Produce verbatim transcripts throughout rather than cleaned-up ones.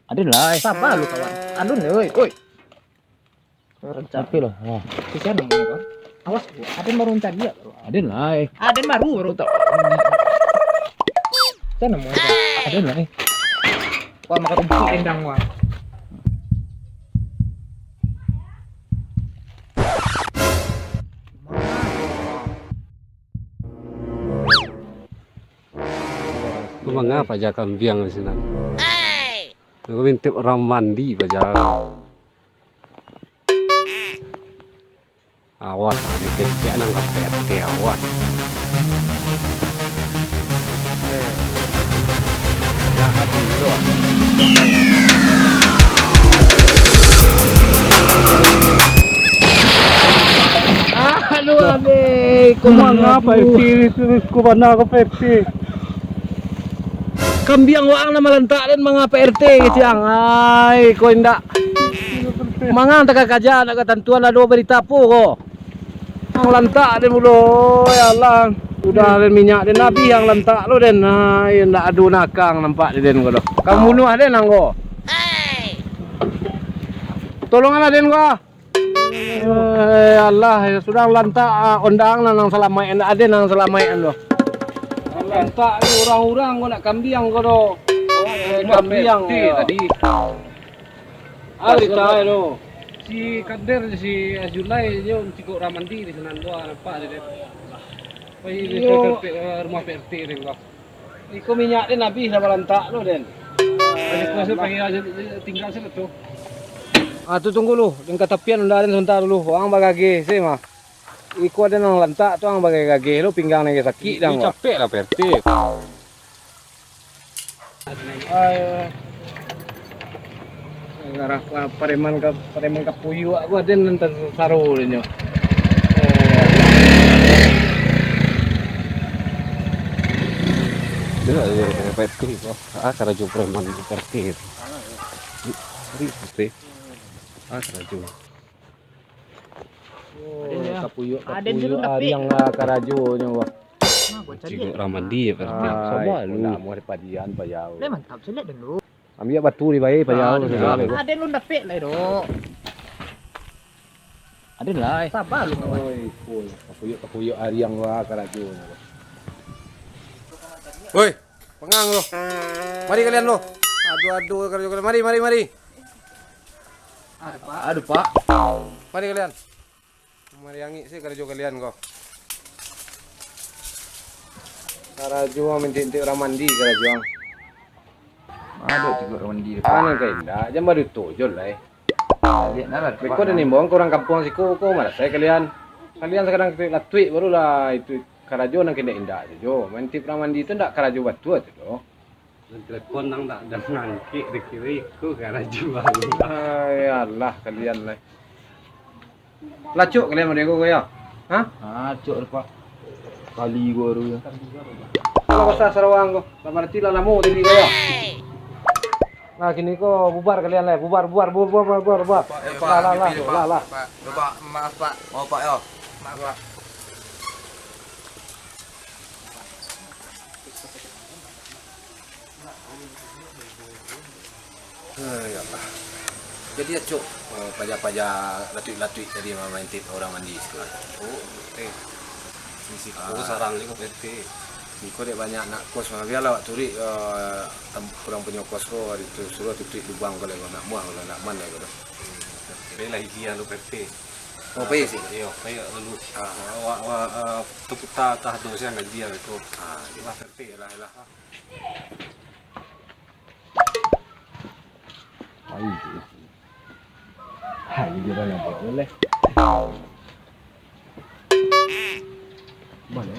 Aden lah, eh. Sabar lu, kawan. Alun, oi, oi. Rencak. Tapi lah. Wah. Kasihan namanya, kawan. Awas, aden baru mencari ya, baru. Aden lah, eh. Aden baru, baru. Kasihan namanya. Aden lah, eh. Wah, maka tumpuk endang, wah. Tu manga paja kambiang di sinan. Aku mintip urang mandi paja. Awas, dikecek nang ka P T, awas. Jahat dulu. Aduh, abih. Manga P T itu, ko bana ko P T. Kambiang waang nan malantak den, manga P R T kecek ang. Ai, ko indak. Manga ang takakaja, nak katantuan ado barita apo ko. Ang lantak den pulo, ya Allah. Udah den minyak den abih, ang lantak lo den. Ai, indak ado nakang nampak di den ko doh. Ka bunuah den ang ko. Tolonganlah den ko. Eh, alah, yo sudah lantak, ah, ondang lah nang salamaik, ndak ado nang salamaik tu. Lantak ni urang-urang ko nak kambiang ko doh. Eh, kambiang ko tadi. Ah, barita tu. Si Kader, si Julai, yo cigok urang mandi di sinan tu, ah, nampak dek den. Pai di P R T, eh, rumah P R T den ko. Iko minyak den abih lah balantak tu den. Iko se pagi aja tingga se tu. Ah, tu tunggu lu, den ka tapian unda den sabanta dulu. Ang bagageh se mah. Iko ado nan lantak tu, ang bagageh-gageh lu, pinggang nan sakik dah. Capek lah, P R T. Ai. Arah pa-, pareman ka, pareman ka puyuak ko aden nan tasaro dek nyo. Ado aja P T ko. Ah, karajo preman P T. Ri, P T. Ah, karajo. Oh, aden ya. Kapuyuak, aden kapuyuak dulu dapik. Ariang lah karajonyo, wah. Nah, gua cari. Cigok urang mandi ya, P T. Ah, sama lu. Nak mau padian payau. Lah, mantap, saya lihat dulu. Ambiak batu di bae, payau. Nah, aden lu dapik lah, Dok. Aden lah, eh. Sabar lu, kawan. Oi, pul. Kapuyuak, kapuyuak ariang wah karajo. Woi, pengang lu. Mari kalian lu. Aduh, aduh, karajo kalian. Mari, mari, mari. Aduh, Pak. Aduh, Pak. Mari kalian. Mariangik se karajo kalian ko. Karajo ang mintik-intik urang mandi karajo ang. Ado tigo urang mandi. Anu ka indak, jan baduto jo lai. Liek nah lah. Beko den imbau ka urang kampuang siko ko, marasai kalian. Kalian sakadang latuik barulah itu karajo nan ka indak-indak sajo. Maintip urang mandi tu ndak karajo batua tu doh. Telepon nang tak ada ngangkik, dikira iko karajo baru. Ai, alah kalian lai. Lah acok kalian mode ko, yo? Hah? Ah, acok, Pak. Kali ko baru, yo. Lah basah sarawang ko. Lah barati lah lamo tadi ko, yo. Nah, kini ko bubar kalian lai. Bubar, bubar, bubar, bubar, bubar, bubar. Pak, yo, Pak, lah, lah, lah, mimpi, Pak, lah, lah. Pak. Yo, Pak, maaf, Pak. Oh, Pak, yo. Maaf, Pak. Eh, ya Allah. Jadi acok, eh, paja-paja latuik-latuik tadi maintip urang mandi siko. Oh, eh. Siko sarang ni ko, P T. Siko dek banyak anak kos, mah bialah awak turuik, eh, tem-, urang punyo kos ko, itu suruah tutuik lubang ko lai, nak muah, nak man lai ko doh. Pai lah isi anu P T. Oh, pai isi? Iyo, pai lalu. Ah. Wa, wa, ah, taputa atah tu siang gaji lah tu. Ah, iyo. Lah P T lah, lah. Ai, ai, dia dah nampak boleh. Mana?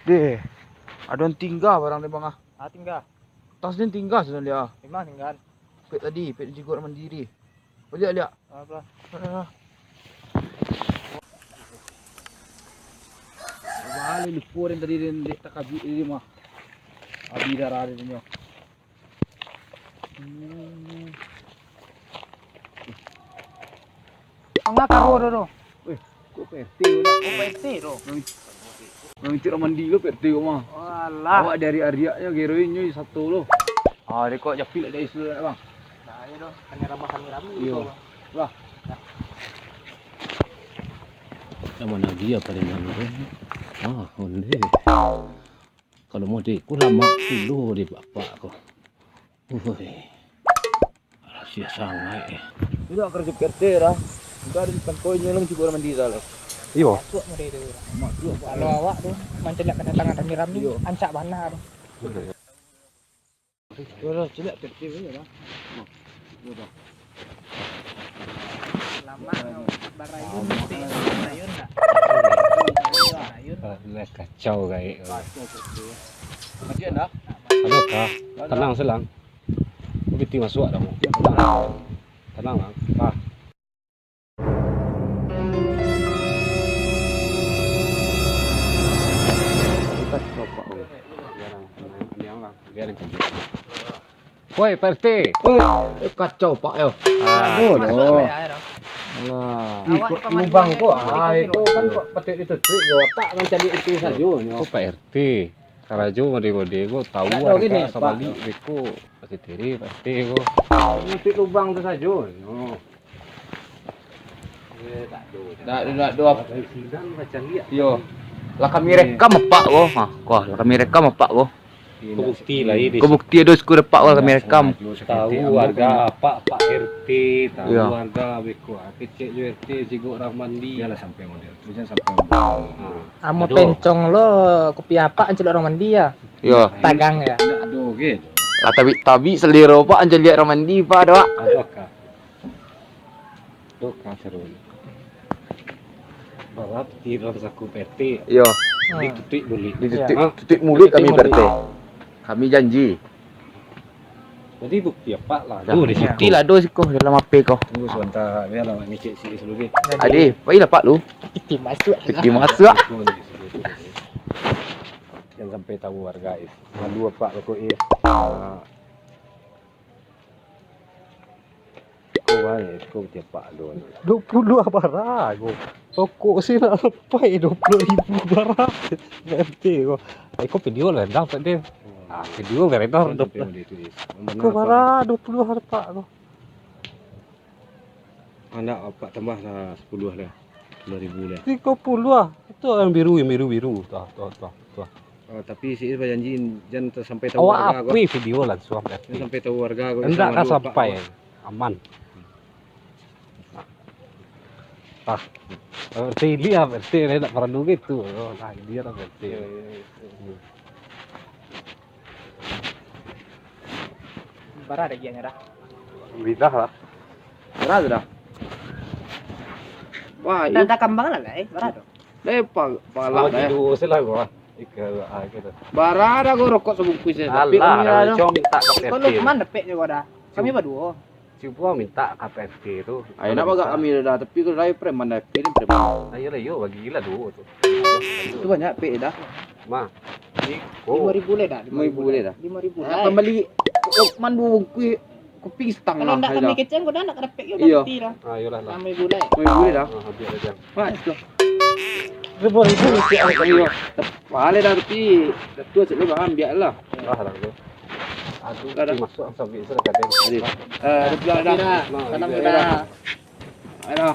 Deh, ado nan tingga barang deh, Bang, ah. Ah, tingga. Tas den tingga sudah dia. Memang tingga. Pek tadi, pek jigok mandiri. Liek, liek. Apa? Ah. Lupo den tadi, den dek takajuik tadi mah. Abih darah den nyo. Angah karo doh tu. Weh, kok P R T tu nak? Oh, P R T tu. Nang, nang cik Ramandi lo P R T ko mah. Walah. Awak dari ariaknyo geroin nyo sato lo. Ah, dia kok japik lah dari situ lah, Bang. Nah, iyo doh, hanya rambah kami rami. Iyo. Lah. Nama lagi apa dengan tu? Ah, onde. Kalau model ko lamak pulo di bapak ko. Ui. Rahasia sangaik, eh. Tidak kerja P R T dah. Enggak ada di pangkoi nyo lang cubo Ramandi dah lah. Iyo. Masuk model tu. Masuk. Kalau awak tu mancaliak kedatangan rami-rami, iyo, ancak bana tu. Iyo lah, caliak P R T bae lah. Iyo dah. Lama barayun, barayun tak? Barayun. Lah kacau gaek. Kacau P R T. Macam mana? Ado kah? Tenang selang. Ko piti masuak dah. Tenang. Tenang lah. Ah. Woi, P R T. Oi, kacau, Pak, yo. Ah, aduh, masuk doh. Alah. Ih, lubang ko, ah, itu kan patut ditutup, yo. Tak mancaliak itu sajo, nyo. Ko P R T. Karajo mode-mode ko, tahu harga sabalik beko. Pasti tiri, pasti ko. Nutuik lubang tu sajo. Yo. Eh, tak ado. Tak ado, tak ado. Dari sinan macam lihat. Yo. Lah kami rekam apak ko. Ha, ko lah kami rekam apak ko. Ko bukti lah, ini. Ko bukti ado siko apak ko lah kami rekam. Tahu harga apak, Pak R T, tahu harga beko. Kecek jo R T, jigok Rahmandi. Biarlah sampai model tu, jangan sampai model. Ha. Amo pencong lo, kopi apak ancilok Rahmandi ya? Yo. Tagang ya. Ndak ado ge. Lah tabik-tabik selero pak ancilok Rahmandi pak ado, Pak. Ado kah? Ado kah seru. Barat di dalam saku P T. Yo. Ditutuik bulik. Ditutuik, tutuik mulik kami P T. Kami janji. Jadi bukti apak lah. Dah. Tu di situ. Bukti lah ado siko dalam H P ko. Tunggu sabanta, biarlah ngecek siko dulu deh. Ade, pailah pak lu. Piti masuak. Piti masuak. Jangan sampai tahu harga is. Malu apak pokok is. Ah. Ko bana, ko tiap pak ado. Dua puluh bara ko. Tokok si nak sampai dua puluh ribu bara. Nanti ko. Eh, ko video lah, dah, tak deh. Ah, video beredar. Sampai dua puluh. Ko bara dua puluh bara pak ko. Anak apak tambah lah sepuluh lah. Sepuluh ribu lah. Tiga puluh lah. Itu yang biru, yang biru-biru. Tuh, tuh, tuh, tuh. Oh, tapi si Is bajanji jan sampai tahu harga ko. Awak apui video langsung, F P. Jan sampai tahu harga ko. Indak ka sampai. Aman. Ah. Berarti ini ya, berarti ini ndak perlu gitu. Oh, nah, ini ya, berarti. Iya, iya, iya. Hmm. Bara dah gianya dah. Bidah lah. Bara tu dah. Wah, dah, dah kambang lah, eh, bara tu. Dah pa-, palak dah. Duo se lah gua. Ika, ah, gitu. Bara dah gua rokok sabungkuih se. Alah, tapi kami dah tu. Cuma minta ka P T. Kau Lukman dapek je gua dah. Kami baduo. Cubo minta ka P T tu. Ai, nak bagak kami dah, tapi kalau dah preman dah, kirim preman. Ayo lah, yo, bagi lah duo tu. Itu banyak pek dah. Mah. Iko. Lima ribu leh dah. Lima ribu leh dah. Lima ribu leh. Kambali Lukman duo bungkuih kopi setangah. Kalau ndak kami keceng, kau dah ndak ka dapek yo ganti dah. Ah, iyolah lah. Lima ribu leh. Lima ribu leh dah. Ah, habis dah. Mas tu. Lima ribu. Iyo. Boleh dah, tapi dah tua cek lu bahan biar lah. Ah, lah tu. Aduh, dah, dah. Masuk sampai sudah kadang. Aduh. Eh, dah pulang dah. Salam dah. Aduh.